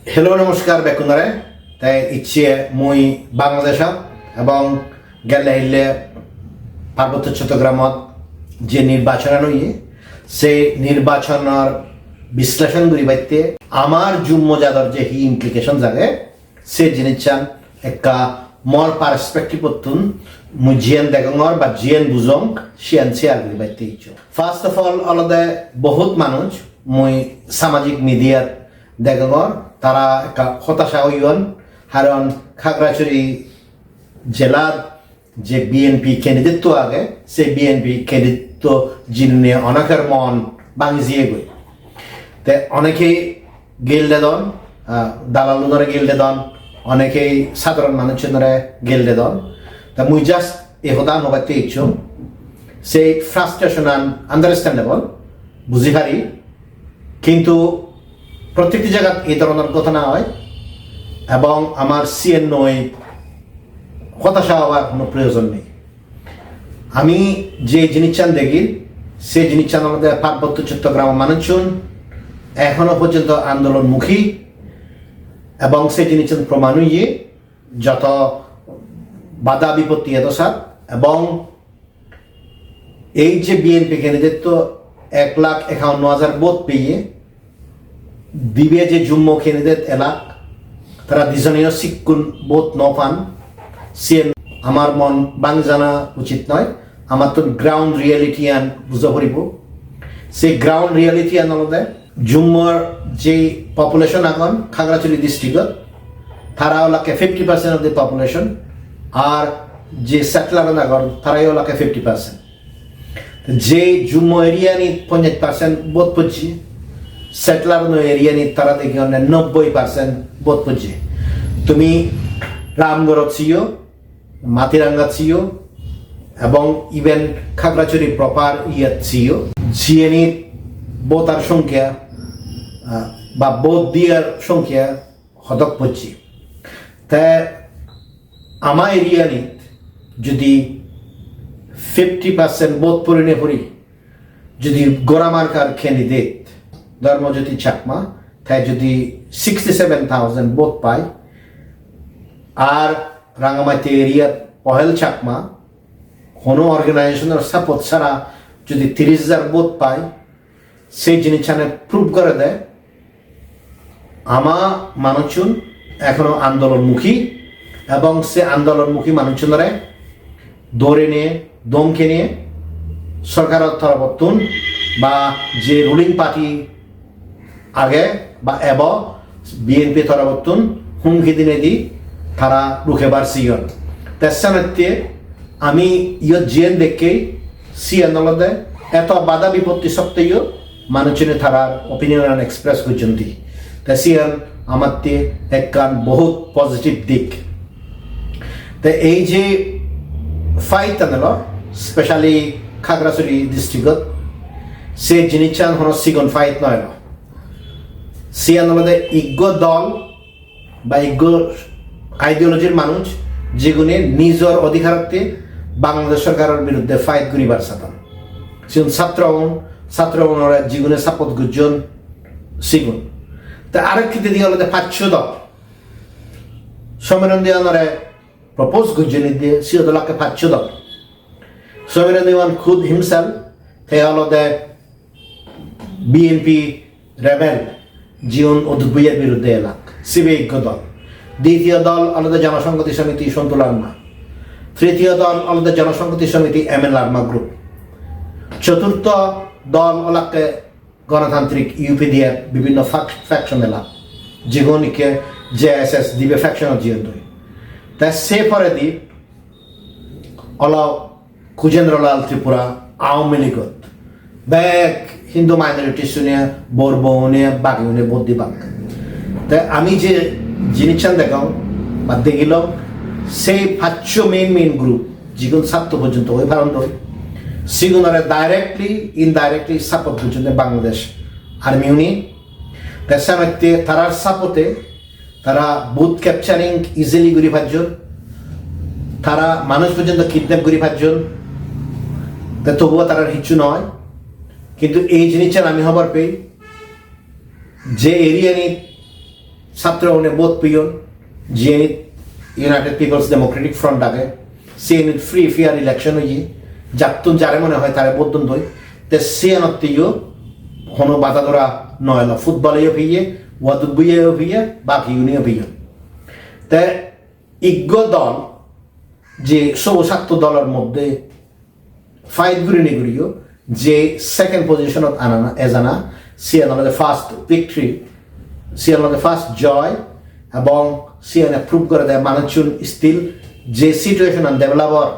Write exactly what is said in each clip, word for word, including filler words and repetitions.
Hello, namaskar bekkunore. Te icche mui Bangladeshot ebong gelle hille Parbotto Chottogramot je nirbachon oye, se nirbachonor bisleshon guribatte amar Jummo jador je hi implication age, se jinissan ekka mor perspective-ottun mui jiyen degongor ba jiyen bujong, siyen share guribatte icchong. First of all, olode bohut manuj mui samajik media-t degongor, tara ekka hotasha oyon, haron Khagrachari jelat je B N P candidate-to age, se B N P candidate-to jinine oneker mon bangi jiyegoi. Te onekei gel dedon, ah, dalalunore gel dedon, onekei sadharon manuchunore gel dedon. Ta mui just ei hodan hobatte icchong, sei frustration-an understandable, buji pari, kintu prottekti jagat ei dhoronor ghotona oi, ebong amar siyen loi hotasha obar hono proyojon nei. Ami je jinissan degir, se jinissan olode Parbotto Chottogramor manuchun ekhono porjonto andolonmukhi, ebong se jinissan proman oye, joto bada bipatti edo sat, ebong ei je B N P candidate-to ek lakh ekanno hajar vote peye, dibe je Jummo candidate elak, tara dijoneyo sikkun vote no pan, siyen amar mon bangi jana uchit noi, amattun ground reality-an buja poribo. Se ground reality-an olode Jummor je population agon Khagrachari district-ot, tara olakke fifty percent of the population, ar je settler agon, tara olakke fifty percent. Je Jummo area-ni ponjash percent vote pojje, settler-uno area-ni tara degi onne nobboi percent vote pojje. Tumi Ramgarh-ot siyo, Matirangat siyo, ebong even Khagrachari proper iyat siyo, jiyenit voter songkya, ah, ba vote diyar songkya hodok pojje. Te ama area-nit jodi fifty percent vote porine pori, jodi gora markar candidate Dharmajyoti Chakma, te jodi sixty seven thousand vote pai, ar Rangamati area-t Pahel Chakma, hono organization-or support sara jodi tirish hajar vote pai, se jinissane prove gorede ama manuchun ekhono andolonmukhi, ebong se andolonmukhi manuchunore dhori niye, dhomki niye, sorkaror toropottun ba je ruling party age ba ebo B N P toropottun humki dinei di tara rukebar siyon. Te senotte ami iyot jiyen dekkei, siyen olode eto bada bipotti sotteyo manuchune tarar opinion an express gojjon di. Te siyen amatte ekkan bohut positive dik. Te ei je fight an elo, specially Khagrachari district-ot, se jinissan hono sigon fight noi elo. Siyan olode ikko dol ba ikko ideology-r manuj, jigune nijor odhikaratte Bangladesh sorkaror biruddhe fight guribar sadon. Sigun satro un, satro unore jigune support gojjon sigun. Te arek hittedi olode paccho dol. Somiron Dewanore propose gojjon ide, siyot olakke paccho dol. Somiron Dewan khud himself, te olode B N P rebel, jiun Udit Bhuiyar biruddhe elak, sibe ikko dol. Ditiyo dol olode Jonosonghoti Somiti Sontu Larma. Tritiyo dol olode Jonosonghoti Somiti M N Larma group. Choturtho dol olakke Ganatantrik U P D F bibhinno fac-, faction elak, jigun ikke J S S dibe faction-ot jiyon doi. Te se poredi olo Khujendralal Tripura Awami League-ot bek Hindu minorities-une, Borbo-une, Baghi-une vote dibak. Te ami je jinissan degong ba degilong, sei paccho main main group, jigun satto porjonto oi paron doi, sigunore directly, indirectly support gojjonde Bangladesh Army-une. Te senotte tarar support-e tara booth capturing easily guri pajjon, tara manuj porjonto kidnap guri pajjon, te tobuo tarar hissu noi. Kintu ei jinissan ami hobor pei, je area-nit Satro une vote peyon, je United People's Democratic Front age, siyenit free fair election oye, jattun jare mone hoy tare vote don doi. Te siyenotte yo hono bada dora no elo, football-e yo peye, wadubbuye yo peye, baki une yo peyon. Te iggo dol, je sobo satto dolor moddhe fight gurinei guriyo, je second position-ot anana, ejana, siyan olode first victory, siyan olode first joy, ebong siyan prove gore de manuchun still je situation-an develop or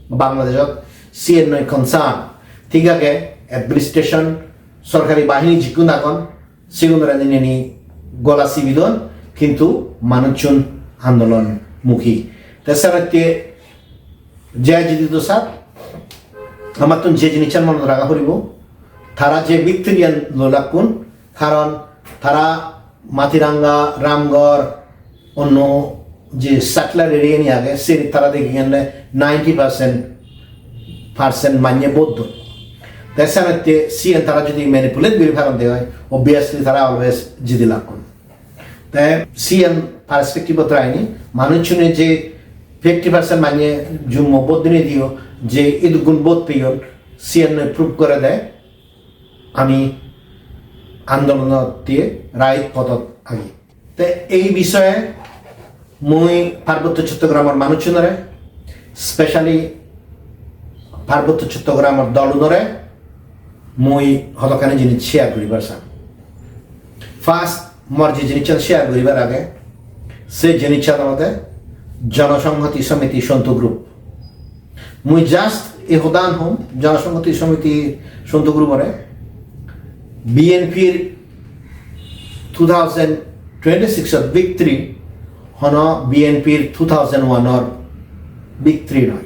Bangladeshot, siyan noi concern. Thik age, administration, sorkari bahini jikkun agon, sigunore nineni gola sibi don, kintu manuchun andolon mukhi. Te senotte je jidi do sar, amattun je jinissan monot raga poribo, tara je victory-an loi lakkun, karon tara Matiranga, Ramgarh, onno je satellite area ni age, seri tara degi gelle ninety percent, percent manye vote don. Te senotte siyen tara jodi manipulate guri paron de oi, obviously tara always jidi lakkun. Te siyen perspective-ot raini, manuchune je fifty percent manye jummo vote dinei diyo, je idukkun vote peyon, siyen prove gore de ami andolonotte right podot agi. Te ei bisoye mui Parbotto Chottogramor manuchunore, specially Parbotto Chottogramor dolunore mui hodokkani jinis share guribar sang. First, mor je jinissan share guribar age, se jinissan olode Jonosonghoti Somiti Sontu Group. Mui just ei hodan hom, Jonosonghoti Somiti Sontu Group-ore, B N P-r two thousand twenty-six-or victory hono B N P-r two thousand one-or victory noi.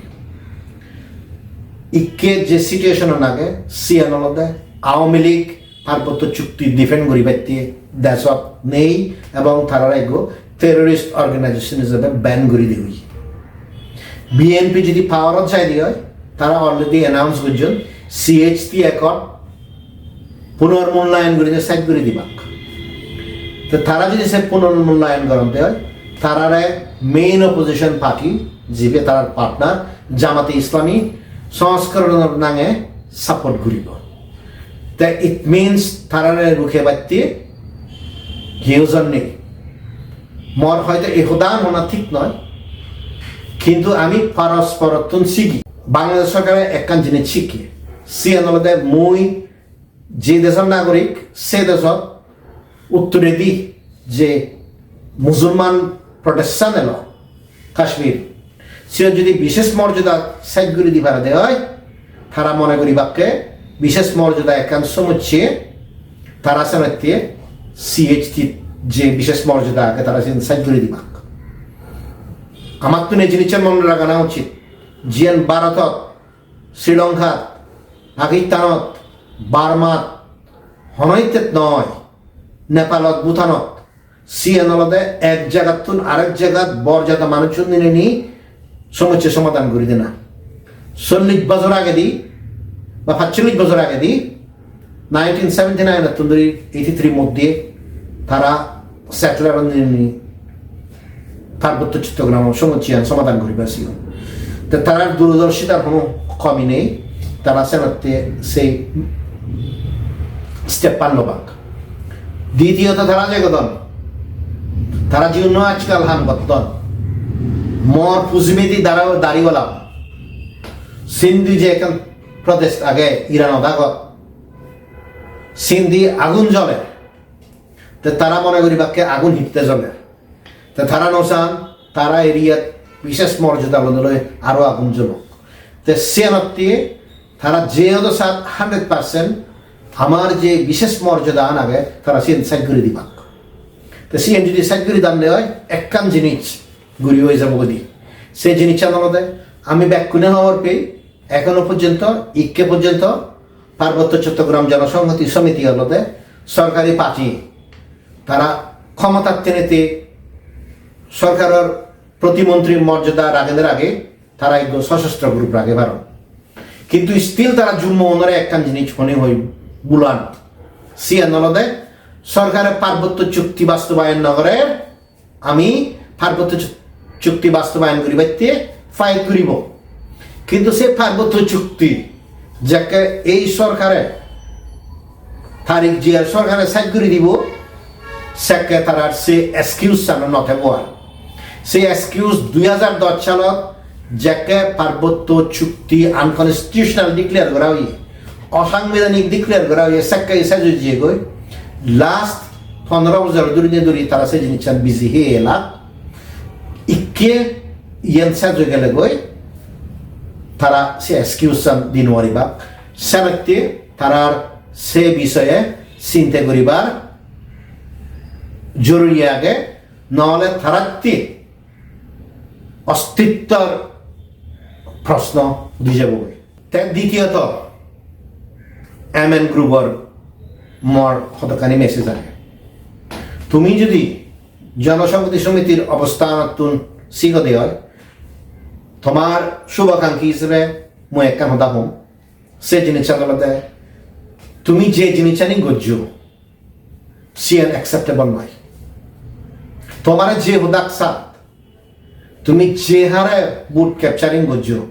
Ikke je situation-an age, siyan olode Awami League Parbotto Chukti defend guribatte deshot nei ebong tarare ekko terrorist organization ijebe ban guri diye oye. B N P jodi power-ot jai de oi, tara already announce gojjon C H T Accord punormulyayon gurinei side guri dibak. Te tara jodi se punormulyayon goron de oi, tarare main opposition party, jibe tarar partner, Jamate Islami, Songhoskharonor nange support guribo. Te it means tarare rukebatte hiyo jon nei. Mor hoyto ei hodan hona thik noi, kintu ami porosporottun sigi. Bangladesh sorkare ekkan jinis sikke, siyan olode mui je deshor nagorik, se deshot uttoredi je Musulman Protestant elo Kashmir, siyot jodi bishesh morjada side guri di pare de oi, tara mone guribakke bishesh morjada ekkan somosse, tara senotte C H T je bishesh morjada age tara siyen side guri dibak. Amattun ei jinissan mone ragana uchit, jiyan Bharotot, Sri Lankat, Pakistanot, Burmat, hono ittet noi, Nepalot, Bhutanot, siyan olode ek jagattun arek jagat borjada manuchun nineni somosse somadan guri dena. Chollish bojor agedi ba pachchollish bojor agedi, nineteen seventy-nine-ottun dhuri eighty-three moddhe tara settler-un nineni Parbotto Chottogramor somossyan somadan guribar siyon. Te tarar durodorshidar hono komi nei, tara senotte sei step-an lobak. Ditiyoto tara je godon, tara jiunno ajkal ham gotton, mor pujimedi dara-, dariwala, Sindhu je ekkan protest age Iranot agot, sindi agun joler. Te tara mone guribakke agun hitte joler. Te tara no san, tara area-t bishesh morjada loi aro agun jolok. Te siyanotte tara je odo sat hundred percent amar je bishesh morjada an age, tara siyen side guri dibak. Te siyen jodi side guri dan de oi, ekkan jinis guri oi jabo godi. Se jinissan olode ami bekkune hobor pei, ekhono porjonto, ikke porjonto Parbotto Chottogram Jonosonghoti Somiti olode sorkari party. Tara khomotat tenete sorkaror protimontri morjada ragener age tara ekko soshostro group rage paron. Kintu still tara jummo onore ekkan jinis hone hoi bulan. Siyan olode Sorkare Parbotto Chukti bastobayon no gorer, ami Parbotto Chu-, Chukti bastobayon guribatte fight guribo. Kintu se Parbotto Chukti jekke ei sorkare, Tariq Jiar sorkare side guri dibo, sekke tarar se excuse-an no thebo ar. Se excuse dui hajar dos salot jekke Parbotto Chukti unconstitutional declare gora oye, osangbidanik declare gora oye, sekke sej oi jiyegoi. Last pondro bojor dhuri ne dhuri tara se jinissan biji hei elak. Ikke iyen sej oi gelegoi, tara se excuse-an di no paribak. Senotte tarar se bisoye sinte guribar joruri age, nohole taratte ostittor proshno udi jebogoi. Te ditiyoto, M N Group-or mor hodokkani message age. Tumi judi Jonosonghoti Somitir obosthanottun sigode oi, tomar shubakankhi hisebe mui ekkan hoda hom. Se jinissan olode, tumi je jinissani gojjo, siyan acceptable noi. Tomare je hodak sat, tumi je hare vote capturing gojjo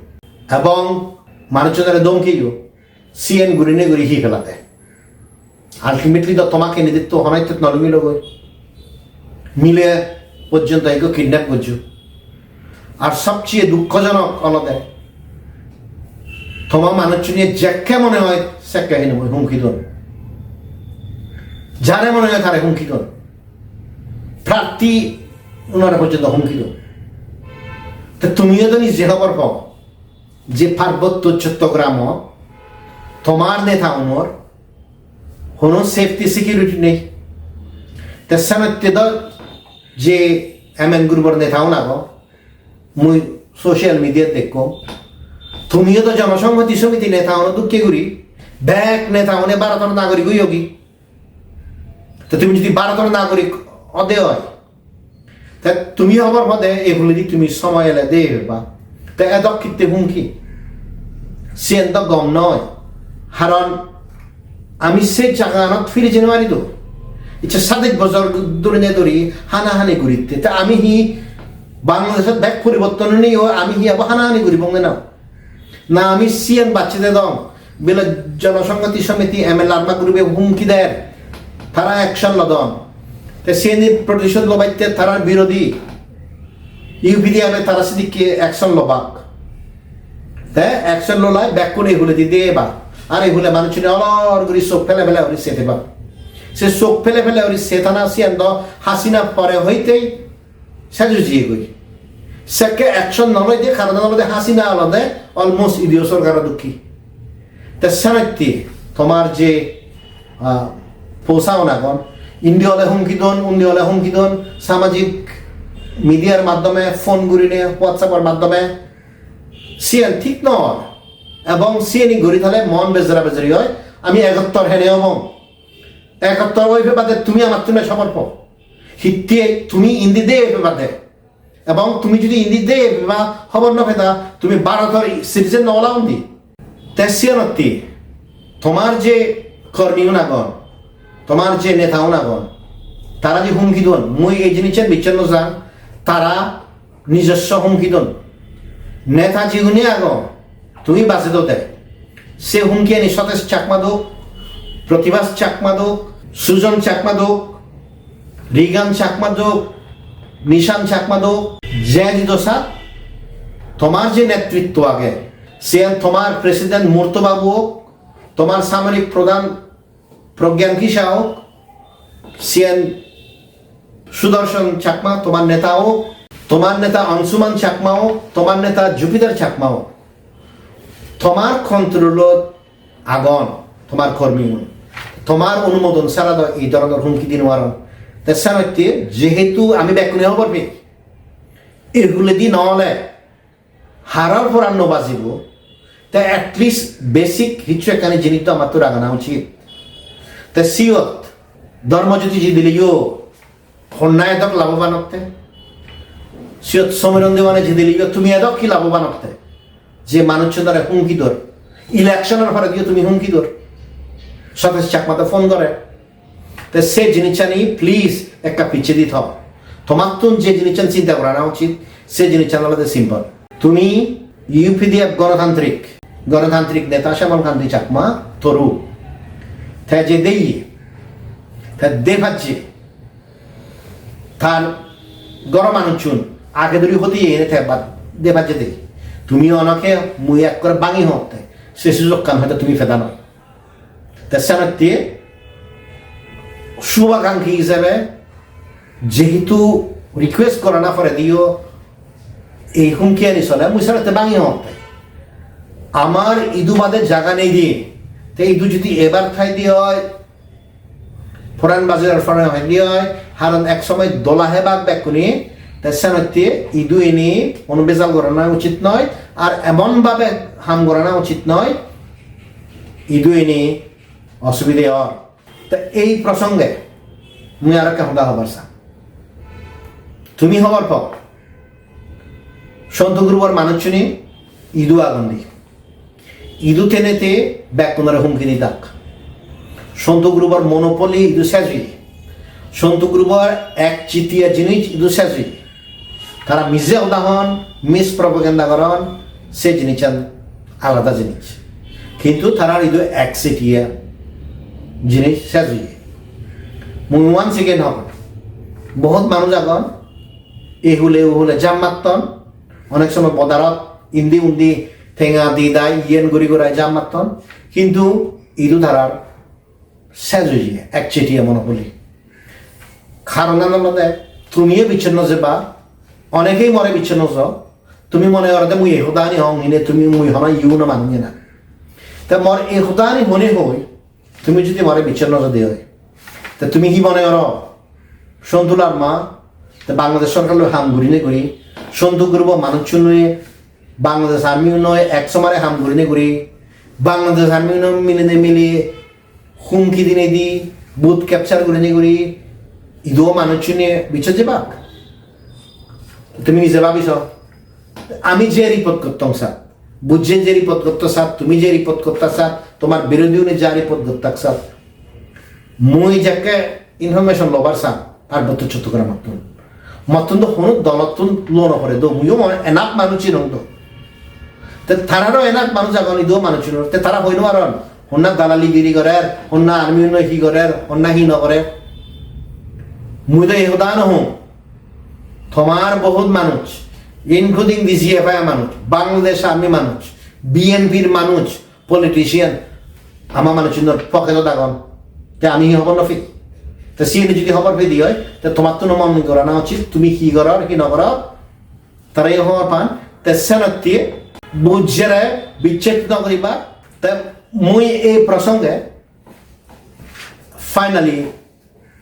ebong manuchunore dhomki diyo, siyan gurinei guri hi pelade? Ultimately do toma candidate to honai tet no lumilogoi. Mile porjonto ekko kidnap gojjo. Ar sobcheye dukkojonok olode, toma manuchchune jekke mone hoi sekke hinamoi humki don. Jare mone hoi tare humki don. Prarthi unore porjonto humki don. Te tumiyo do nije hobor po je Parbotto Chottogramot tomar neta unor hono safety security nei. Te senotte do je M N Group-or neta un agon, mui social media-t dekkong, tumiyo do Jonosonghoti Somiti neta uno dokke guri, bek neta une Bharotor nagorik oyogi. Te tumi jodi Bharotor nagorik ode oi, te tumi hobor pode ei huledi tumi somoy ele de peba. Te edok hitte humki? Siyen do gom noi. Haron ami se jagaganot firi jei no pari do. Icche sadej bojor dhuri ne dhuri hanahani guritte. Te ami hi Bangladeshot bek poriborton oinei o ami hi abo hanahani guribong na? Na ami siyen bacche dedong? Bile Jonosonghoti Somiti M N Larma group-e humki der, tara action lodon. Te siyeni protishod lobatte tarar birodhi U P D F-e tara sidikke action lobak. Te action lolai bekkun ei huledi deba. Ar ei hule manuchchune olor guri sok pele pele guri se theba. Se sok pele pele guri se thana siyan do Hasina pore hoitei sej oi jiyegoi. Sekke action no loide karon olode Hasina olode almost idiyo sorkaro dokke. Te senotte tomar je, ah, posa un agon, indi ole humki don, undi ole humki don, samajik media-r maddhome, phone gurine, WhatsApp-or maddhome, siyen thik nw or. Ebong siyeni guri thale mon bejora bejori oi, ami egottor hene obong? Egottor oi pebade tumi amattun bej hobor po. Hitte tumi indi de oi pebade. Ebong tumi jodi indi de oi peba hobor nw peda, tumi Bharotor citizen nw ola undi. Te siyenotte tomar je kormi un agon, tomar je neta un agon, tara je humki don, mui ei jinissan bicchon nw jang, tara nijosso humki don. Neta jigune agon, tumi base do de. Se humkiyani Sotej Chakma dok, Pratibhas Chakma dok, Sujon Chakma dok, Rigan Chakma dok, Nishan Chakma dok, je jido sat, tomar je netritto age, siyan tomar president Murto Babu ok, tomar samorik prodhan Progyan Kisa ok, siyan Sudarshan Chakma tomar neta ok, tomar neta Ansuman Chakma ok, tomar neta Jupiter Chakma ok, tomar control-ot agon tomar kormi un. Tomar onumodon sara do ei dhoronor humki di nw paron. Te senotte jehetu ami bekkune hobor pei, ei huledi nw ole haror poran nw bajibo, te at least basic hissu ekkani jinis to amattun ragana uchit. Te siyot Dharmajyoti ji dileyo honna edok laboban otte, siyot Somiron Dewane ji dileyo tumi edok hi laboban otte? Je manuchchunore humki dor, election-or pore diyo tumi humki dor. Sotej Chakma to phone gore, Te se jinissani please ekka picchedi tho. Tomattun je jinissan chinta gorana uchit, se jinissan olode simple. Tumi U P D F gonotantrik, gonotantrik neta Shyamala Kanti Chakma toru. Te je deye, te de pajje, tar goro manuchun age duri hoti ene te bad de pajje de. Tumi onake mui ekkore bangi hotte, se sujokkan hoyto tumi peda noi. Te senotte shubhakankhi hisebe jehetu request gorana pore diyo ei humkiyani sole, mui senotte bangi hotte. Amar idu bade jaga nei de. Te idu jodi ebar thai de oi, Puran Bazar pore hoi de oi, haron ek somoy dola hebak bekkune, te senotte idu ini hono bejal gorana uchit noi, ar emon bhabe ham gorana uchit noi, idu ini osubide or. Te ei prosonge mui aro ekkan hoda hobar sang. Tumi hobor po, Sontu group-or manuchchune idu agon de. Idu tenete bekkunore humki didak. Sontu group-or monopoly idu sej oye. Sontu group-or ek chitiya jinis idu sej oye. Tara mije hoda hon, mispropaganda goron, se jinissan alada jinis. Kintu tarar idu ek chitiya jinis sej oye. Mui once again hong, bohut manuj agon, ei hule o hule jam matton, onek somoy bodarot indi undi tenga di dai iyen guri gurai jam matton, kintu idu tarar sej oye, ek chitiya monopoly. Karonan olode tumiyo bichchonno jeba, onekei more bichchonno jo, tumi mone gorode mui ei hodani hong hine tumi mui hono iyu no manung ena. Te mor ei hodani mone hoi, tumi jodi more bichchonno jodi oi, te tumi hi mone goro? Sontu Larma, te Bangladesh sorkar loi ham gurinei guri, Sontu group-o manuchchun loi Bangladesh Army loi ek somare ham gurinei guri, Bangladesh Army loi milinei mili humki dinei di, booth capture gurinei guri, idu manuchchune bichchot jebak. Tumi nije babi so. Ami je report gotton sat, bujje je report gotto sat, tumi je report gotta sat, tomar birodhi une ja report gottak sat, mui jekke information lobar sang Parbotto Chottogrammottun. Mottun do hono dolottun lo no pore do, muiyo mone enough manuj sinong do. Te tararo enough manuj agon, idu manuj sinong. Te tara hoi no paron, honna dalali giri gorer, honna army unno hi gorer, honna hi no gorer. Mui do ei hoda no hong. Tomar bohut manuj, including the G F I manuj, Bangladesh Army manuj, B N P-r manuj, politician, ama manuchunor pocket-ot agon. Te ami hi hobor no pei? Te siyeni jodi hobor pei di oi, te tomattun-o mone gorana uchit, tumi hi goror, hi no goror, tara-yo hobor pan. Te senotte bujjere bichchej no guriba. Te mui ei prosonge finally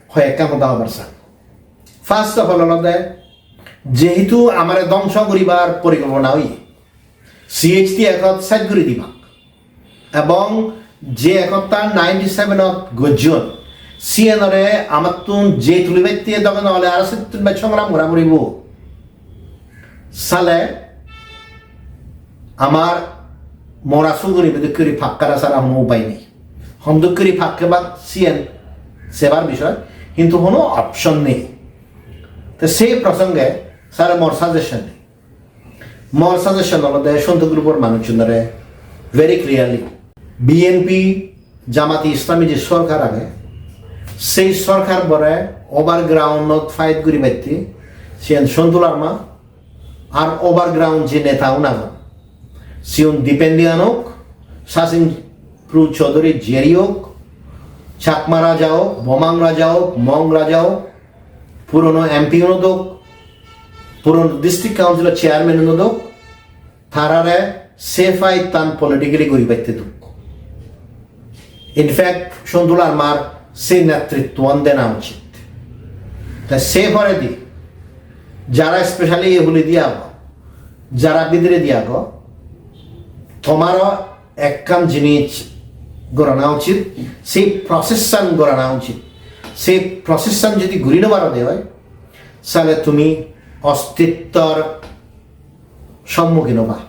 hoyekkan hoda hobar sang. First of all olode, jehetu amare dhongso guribar porikolpona oye, C H T Act-ot sej guri dibak. Ebong je ekottan ninety-seven-ot gojjon, siyenore amattun je tulibatte doge no ole aro settun bej songram gora poribo. Sale amar mora suguri bedokkuri pakkara sara hono upai nei. Hondokkuri pakke bak siyen sebar bishoy, hintu hono option nei. Te sei prosonge sare mor suggestion nei. Mor suggestion olode Sontu group-or manuchunore very clearly B N P Jamati Islami je sorkar age, sei sorkar bore overground-ot fight guribatte siyen Sontu Larma ar overground je neta un agon, siun Dipen Lian ok, Sachin Pru Chaudhary Jeri ok, Chakma Raja ok, Bomang Raja ok, Mong Raja ok, purono M P un odok, purono District Council-o chairman un odok, tarare se fight-tan politically guribatte duk. In fact, Sontu Larmar se netrittoan dena uchit. Te se poredi jara specially ei huledi ago, jara bidiredi ago, tomaro ekkan jinis gorana uchit, se process-an gorana uchit. Se process-an jodi guri no paro de oi, sale tumi ostittor sommukhin oba.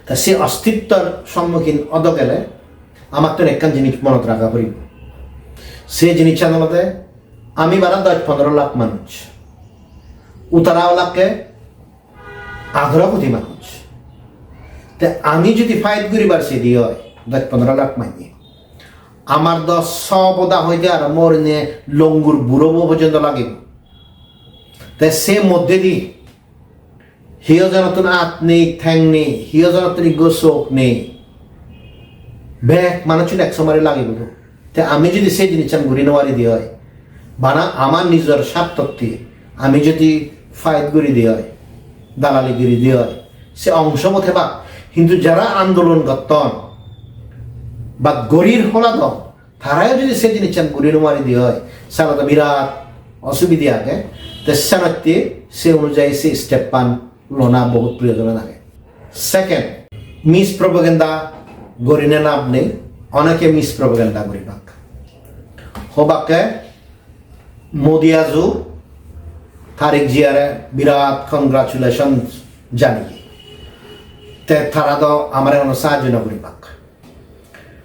Ta se ostittor sommukhin odo gele amattun ekkan jinis monot raga poribo. Se jinissan olode ami bana dosh pondro lakh manuj, utara olakke adoro koti manuj. Te ami jodi fight guribar sedi oi dosh pondro lakh manye, amar do soboda hoite aro morine longur burobo porjonto lagibo. Te se moddedi hiyo jonottun at nei, theng nei, hiyo jonottun iggo sok nei. Bek manuchun ek somare lagibo do. Te ami jodi se jinissan guri no pari de oi, bana amar nijor sartotte ami jodi fight guri de oi, dalali guri de oi, se ongso bo thebak. Hintu jara andolon gotton ba gorir holadon, tarayo jodi se jinissan guri no pari de oi, sale do birat osubide age. Te senotte se onujayi se step-an lona bohut proyojon age. Second, mispropaganda gorine lab nei, oneke mispropaganda guribak. Hobakke Modi aju Tariq Jiare birat congratulations janiye. Te tara do amare hono sahajjo no guribak.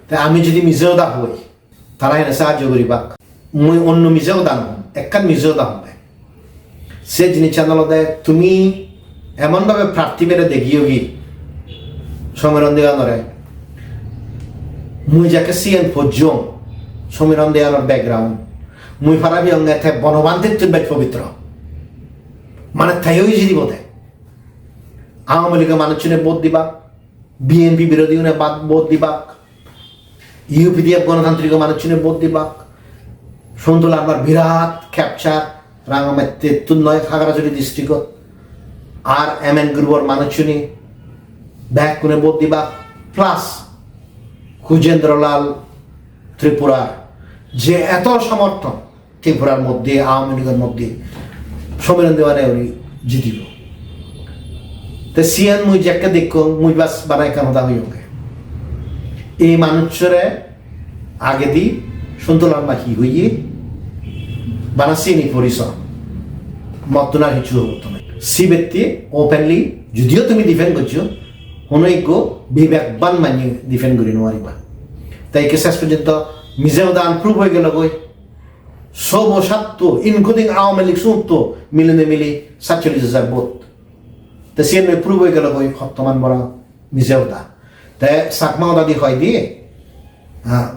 Te ami jodi mije hoda hoi, tara hene sahajjo guribak. Mui onno mije hoda no hom, ekkan mije hoda hom de. Se jinissan olode tumi emon bhabe prarthi bere degiyogi Somiron Dewanore. Mui jekke siyen pojjong, Somiron Dewanor background, mui para piyonge te Bonobhantettun bej pobitro. Mane teyo ijiri bode. Awami League-o manuchchune vote dibak, B N P birodhiune bad vote dibak, U P D F gonotantriko manuchchune vote dibak, Sontu Larmar birat capture, Rangamattittun noi, Khagrajuri district-ot, ar M N group-or manuchchune bekkune vote dibak, plus Kujendra Lal Tripura je eto somorthon, Tripurar moddhe, Awami League-or moddhe Somiron Dewane uri jidibo. Te siyan mui jekke dekkong, mui bas bana ekkan hoda hoyonge. Ei manuchchore agedi Sontu Larma hi hoye, bana sini poriso. Mottun ar hissu hobotte noi. Sibette openly, judiyo tumi defend gojjo, hono ekko bibekban manye defend guri no pariba. Te ikke ses porjonto mije hodan proof oi gelo goi. Sobo satto, including Awami League sutto, milinei mili satchollish hajar vote. Te siyen proof oi gelo goi hottoman bora mije hoda. Te Chakma hodadi hoi de, ah,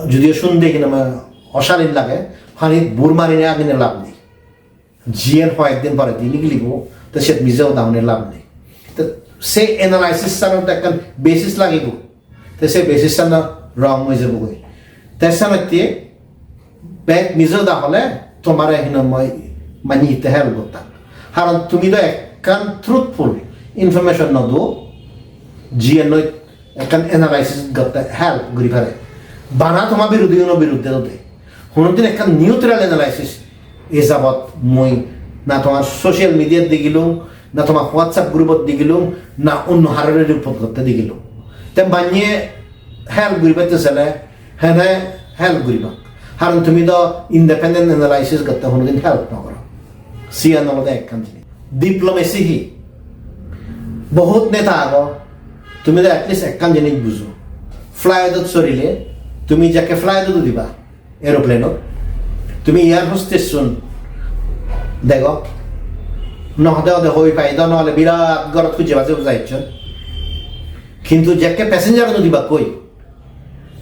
judiyo sunde hinamai osalin lage, panit bur marinei agine lab nei. Jiyen hoyek din pore di nigilibo, te siyot mije hoda hone lab nei. Te se analysis-anot ekkan basis lagibo. Te se basis-an wrong oi jabogoi. Te senotte bek mije hoda hole tomare hinamai manye hitte help gottak. Karon tumi do ekkan truthful information no do, jiyenoi ekkan analysis gotte help guri pare. Bana toma birodhi uno biruddhe ode. Honodin ekkan neutral analysis e jabot mui na tomar social media-t degilung, na tomar WhatsApp group-ot degilung, na onno harore report gotte degilung. Te manye help guribatte sele hene help guribak. Karon tumi do independent analysis gotte honodin help no goro. Siyan olode ekkan jinis. Diplomacy hi? Bohut neta agon. Tumi do at least ekkan jinis bujo. Flight-ot sorile, tumi jekke flight-ot udiba, aeroplane-ot, tumi air hostess-un dego. No hode hode hoi pai do, no hole birat gorot hujje baje ujai ecchon. Kintu jekke passenger-un udibakkoi,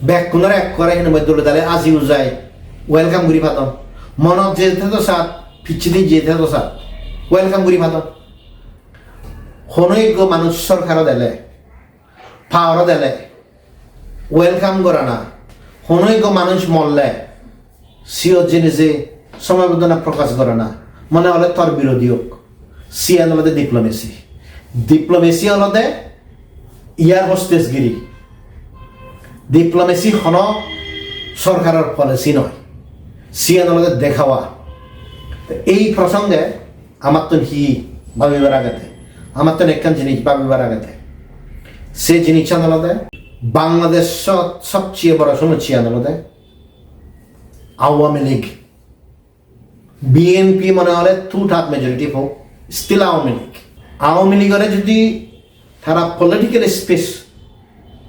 bekkunore ekkore hinamai dole dale aji ujai, welcome guri padon. Monot jete do sat, picchedi jete do sat, welcome guri padon. Hono ekko manuj sorkarot ele, power-ot ele, welcome gorana, hono ekko manuj molle, siyot jeinei je somobeddona prokash gorana, mone hole tor birodhi ok. Siyan olode diplomacy. Diplomacy olode air hostess giri. Diplomacy hono sorkaror policy noi. Siyan olode dekhawa. Te ei prosonge amattun hi babibar agede? Amattun ekkan jinis babibar agede. Se jinissan olode Bangladeshot sobcheye boro somossyan olode Awami League. B N P mone hole two third majority pok, still Awami League. Awami League-ore jodi tara political space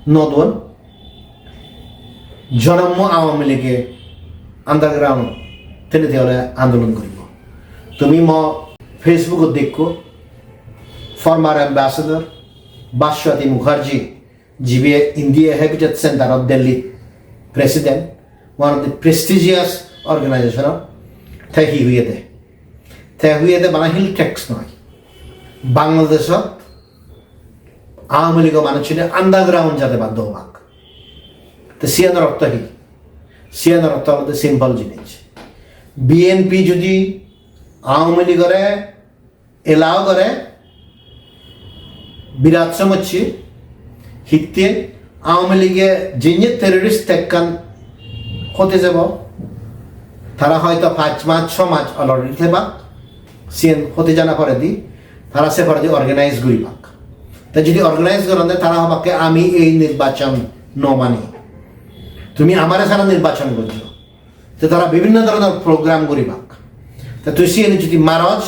no don, jonommo Awami League-e underground tele tele ole andolon guribo. Tumi mo Facebook-ot dekko, former ambassador Bhaswati Mukherjee, jibe India Habitat Center of Delhi president, one of the prestigious organization, te hi hoyede? Te hoyede bana Hill Tracts noi, Bangladeshot Awami League-o manuchune underground jade baddo obak. Te siyanor ortho hi? Siyanor ortho olode simple jinis. B N P jodi Awami League-ore allow gore, birat somosse. Hitte? Awami League-e jinne terrorist attack-an hode jebo, tara hoyto pach mach, so mach already thebak, siyen hode jana poredi, tara se poredi organize guribak. Te jodi organize goronde, tara hobakke, "Ami ei nirbachon no mani, tumi amare sara nirbachon gojjo." Te tara bibhinno dhoronor program guribak. Te tui siyeni jodi maroj,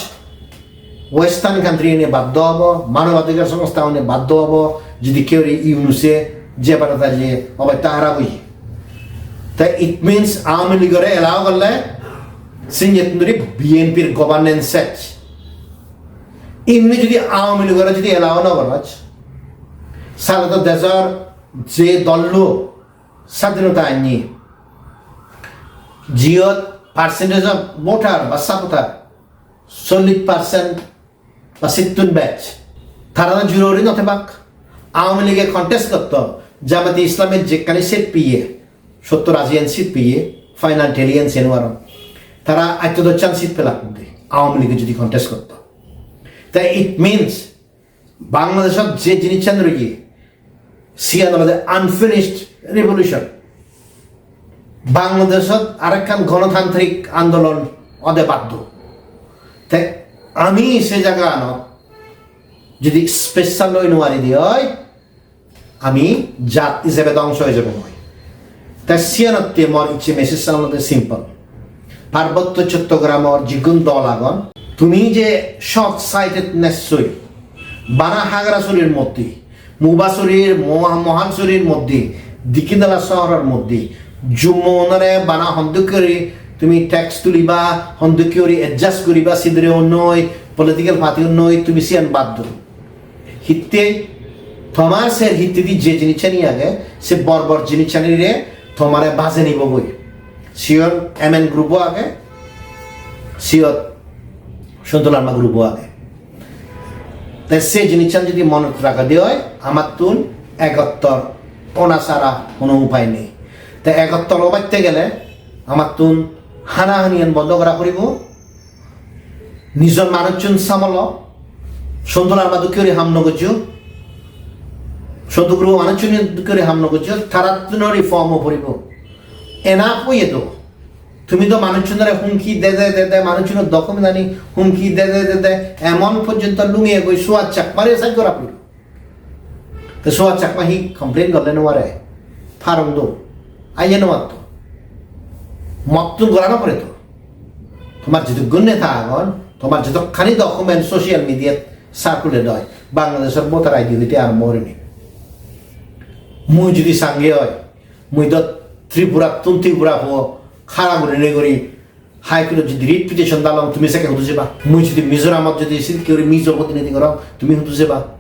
Western country-une baddo obo, manobadhikar songstha-une baddo obo, jodi keu ri Yunus-e je bana ta je obosta harap oye. Te it means Awami League-ore allow gorle, sinjettun dhuri B N P-r governance ses. Imni jodi Awami League-ore jodi allow no goroj, sale to dejor je dollo sadhinota anni, jiyot percentage of voter ba supporter chollish percent ba sittun bej, tara do jurori no thebak. Awami League-e contest gotto, Jamate Islami jekkani seat peye, sottor aji an seat peye, final tally an seno aro. Tara atto dochan seat pelak de, Awami League-e jodi contest gotto. Te it means Bangladeshot je jinissan roye, siyan olode unfinished revolution. Bangladeshot arekkan gonotantrik andolon ode baddo. Te ami se jagaganot jodi special loi no paride oi, ami jat ijebe dhongso oi jebong oi. Te siyanotte mor icche message-an olode simple. Parbotto Chottogramor jigun dol agon, tumi je short sightedness-oi bana Hagarasurir moddhe, Mubasorir, Moha-, Mohansorir moddhe, Dikinala sohoror moddhe, Jummo unore bana hondokke guri tumi tax tuliba, hondokke guri adjust guriba, sidire unnoi, political party unnoi, tumi siyan bad do. Hitte tomar ser hittedi je jinissani age, se bor bor jinissanire tomare baje nibogoi. Siyot M N group-o age, siyot Santu Larma group-o age. Te se jinissan jodi monot ragede oi, amattun egottor ona sara hono upai nei. Te egottor obatte gele amattun hanahaniyan bondo gora poribo. Nijor manuchun samolo, Santu Larma dokke guri ham no gojjo, Santu group-o manuchun dokke guri ham no gojjo, tarattun reform-o poribo. Enough oye do. Tumi do manuchunore humki de de de de, manuchunor document ani humki de de de de, emon porjonto lungiye goi Suhas Chakmare side gora poribo. Te Suhas Chakma hi complain gorle no pare? Parong do. Aiye no matto. Mottun gora no pore to. Tomar jidukkun neta agon, tomar jidukkani document social media-t circulate oi, Bangladeshor voter I D hoite arombo gurinei. Mui jodi sange oi, mui do Tripurattun Tripura po khara gurinei guri High Court-ot jodi writ petition dalong, tumi sekke hudu jeba? Mui jodi Mizoramot jodi sidikke guri Mizo protinidhi gorong, tumi hudu jeba?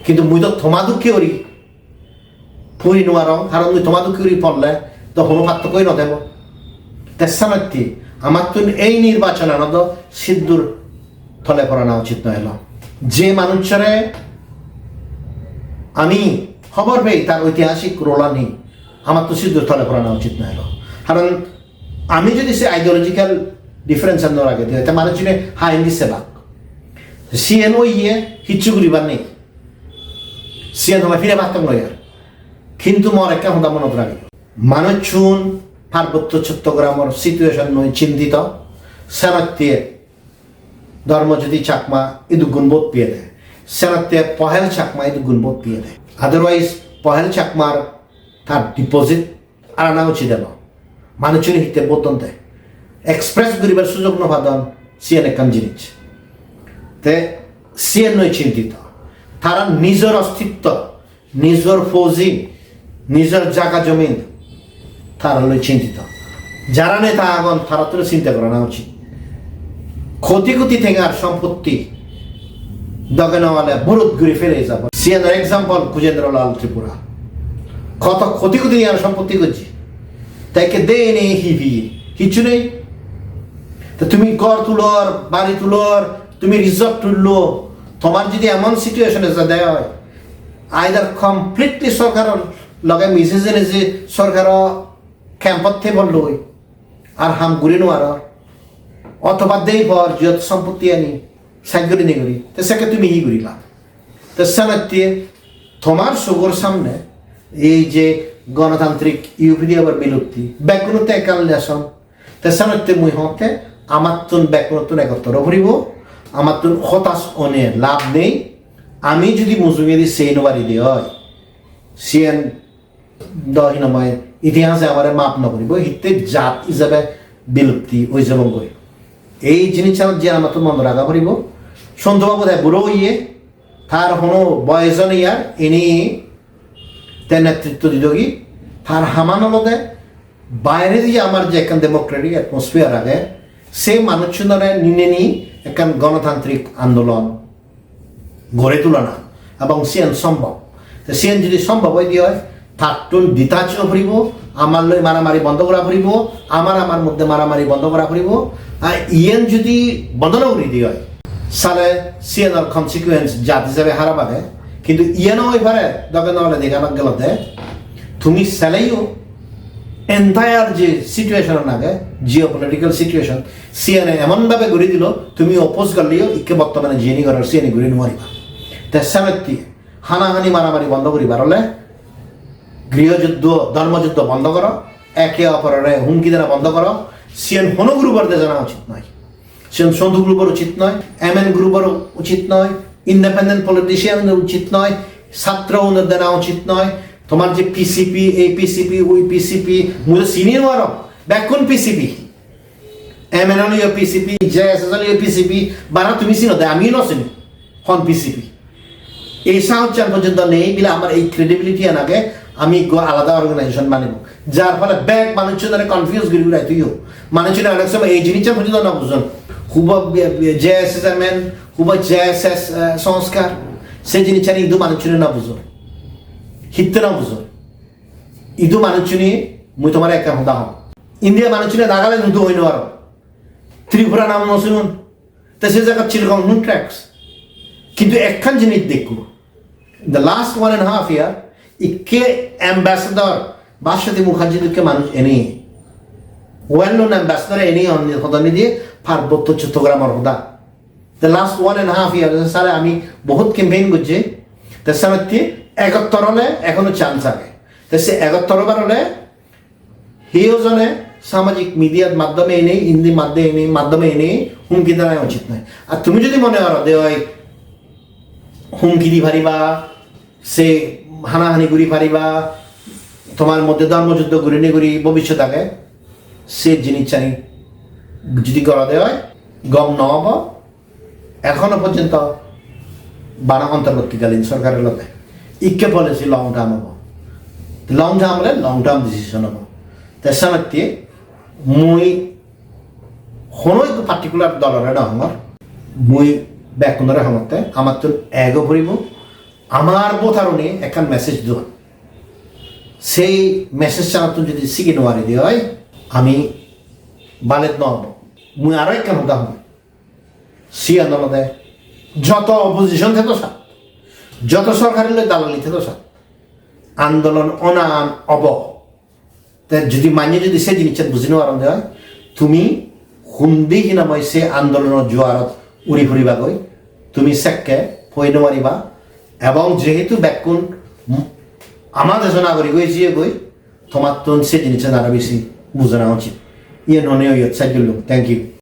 Kintu mui do toma dokke guri puri nw parong, karon mui toma dokke guri porle do hono partokkoi nw thebo. Te senotte amattun ei nirbachonano do siddur tole porana uchit nw elo. Je manuchore ami hobor pei tar oitihasik role-an hi, amattun siddur tole porana uchit nw elo. Karon ami jodi se ideological difference-an nw ragei di oi, te manuchune ha indi sebak. Siyen oye, hissu guribar nei. Siyen homa fire pattok noi ar. Kintu mor ekkan hoda monot ragei. Manuchun Parbotto Chottogramor situation loi chintito, senotte Dharmajyoti Chakma idukkun vote piyede, senotte Pahel Chakma idukkun vote piyede. Otherwise, Pahel Chakmar tar deposit arana uchit elo. Manuchune hitte vote donde? Express guribar sujog no padon, siyan ekkan jinis. Te siyan loi chintito. Tara nijor ostitto, nijor fauji, nijor jaga jomin, tara loi chintito. Jara neta agon, tarattun sinta gorana uchit. Koti koti tengar sompotti doge no ole burut guri fele jabo. Siyan example Gajendra Lal Tripura. Koto koti koti tengar sompotti gojje. Te ikke dei nei hi piye? Hissu nei. Te tumi ghor tulor, bari tulor, tumi resort tullo, tomar jodi emon situation e jade oi, either completely sorkaror loge mije jene je sorkaro camp-ot thebol loi, ar ham guri no paror, othoba dei por jiyot sompotti ani side guri ni guri, te sekke tumi hi gurila? Te senotte tomar sogor samne ei je gonotantrik U P D F-or bilupti, bekkunotte ekkan lesson. Te senotte mui hotte amattun bekkunottun egottor o puribo, amattun hotas one lab nei. Ami jodi mujungedi sei no pari de oi, siyen do hinamai itihase amare map no guribo, hitte jat ijebe bilupti oi jebongoi. Ei jinissan je amattun mon raga puribo. Sontu babu de buro oye, tar hono boyos nei ar, ini te netritto didogi, tar haman olode bairedi amar je ekkan democratic atmosphere age, se manuchunore nineni ekkan gonotantrik andolon gori tulana, ebong siyan sombhob. Te siyan jodi sombhob oi de oi, tattun detach o puribo, amar loi maramari bondo gora puribo, amar amar moddhe maramari bondo gora puribo. Ar iyan jodi bondo no guri de oi, sale siyanor consequence jat ijebe harap age. Kintu iyan oi pare, doge no ole dega bak gelo de. Tumi saleyo entire je situation age, geopolitical situation, siyane emon bhabe guri dilo, tumi oppose gorleyo ikke bottomane jiyeni goror siyeni guri no pariba. Te senotte hanahani maramari bondo guribar ole griho juddho, dhormo juddho bondo goro, eke oporore humki dena bondo goro, siyen hono group-or dejana uchit noi. Siyen Sontu group-or uchit noi, M N group-or uchit noi, independent politician-or uchit noi, satro unor dena uchit noi, tomar je P C P, ei P C P, oi P C P, mui do sini no parong, bekkun P C P. M N L-o P C P, J S S-o P C P, bana tumi sino de, ami no sini. Hon P C P? Ei sahossyan porjonto nei bile amar ei credibility-an age, ami ekko alada organization banibo. Jar phole bek manuchunore confuse guri guri toyo. Manuchune onek somoy ei jinissan porjonto no bujon. Hubo J S S M N, hubo J S S, eh, Sanskar, se jinissan idu manuchune no bujon. Hitte no bujon? Idu manuchune, mui tomare ekkan hoda hong. India manuchune Nagaland hudu hoi no paro. Tripura nam no sunon. Te se jagat Chittagong nun tracks. Kintu ekkan jinis dekko. In the last one and a half year, ikke ambassador Bhaswati Mukherjee dokke manuj ene. Well known ambassador ene on hodani diye Parbotto Chottogramor hoda. The last one and a half year, sale ami bohut campaign gojje. Te senotte egottor ole ekhono chance age. Te se egottor obar ole hiyo jone samajik media-r maddhome ene, Hindi maddhome ene, maddhome ene humki dena uchit noi. Ar tumi jodi mone goro de oi humki di pariba, se hanahani guri pariba, tomar moddhe dhormo juddho gurinei guri bobissot age, se jinissani jodi goro de oi, gom no obo. Ekhono porjonto bana ontorbortikalin sorkaror loge ikke policy long term obo. Long term ole long term decision obo. Te senotte mui hono ekko particular dolore no hongor, mui bekkunore hongotte amattun ego puribo, amar voter-une ekkan message duon. Sei message-anottun jodi sigi no pari de oi, ami valid no obo. Mui aro ekkan hoda hong. Siyan olode joto opposition thedo sat, joto sorkari loi dalali thedo sat, andolon onan obo. Te jodi manye jodi se jinissan buji no paron de oi, tumi hundi hinamai se andolono juarot uri puribagoi, tumi sekke poi no pariba. Ebong jehetu bekkun ama dejo nagorik oi jiyegoi, tomattun se jinissan aro besi bujana uchit. Iyen honei oyot sajjulung. Thank you.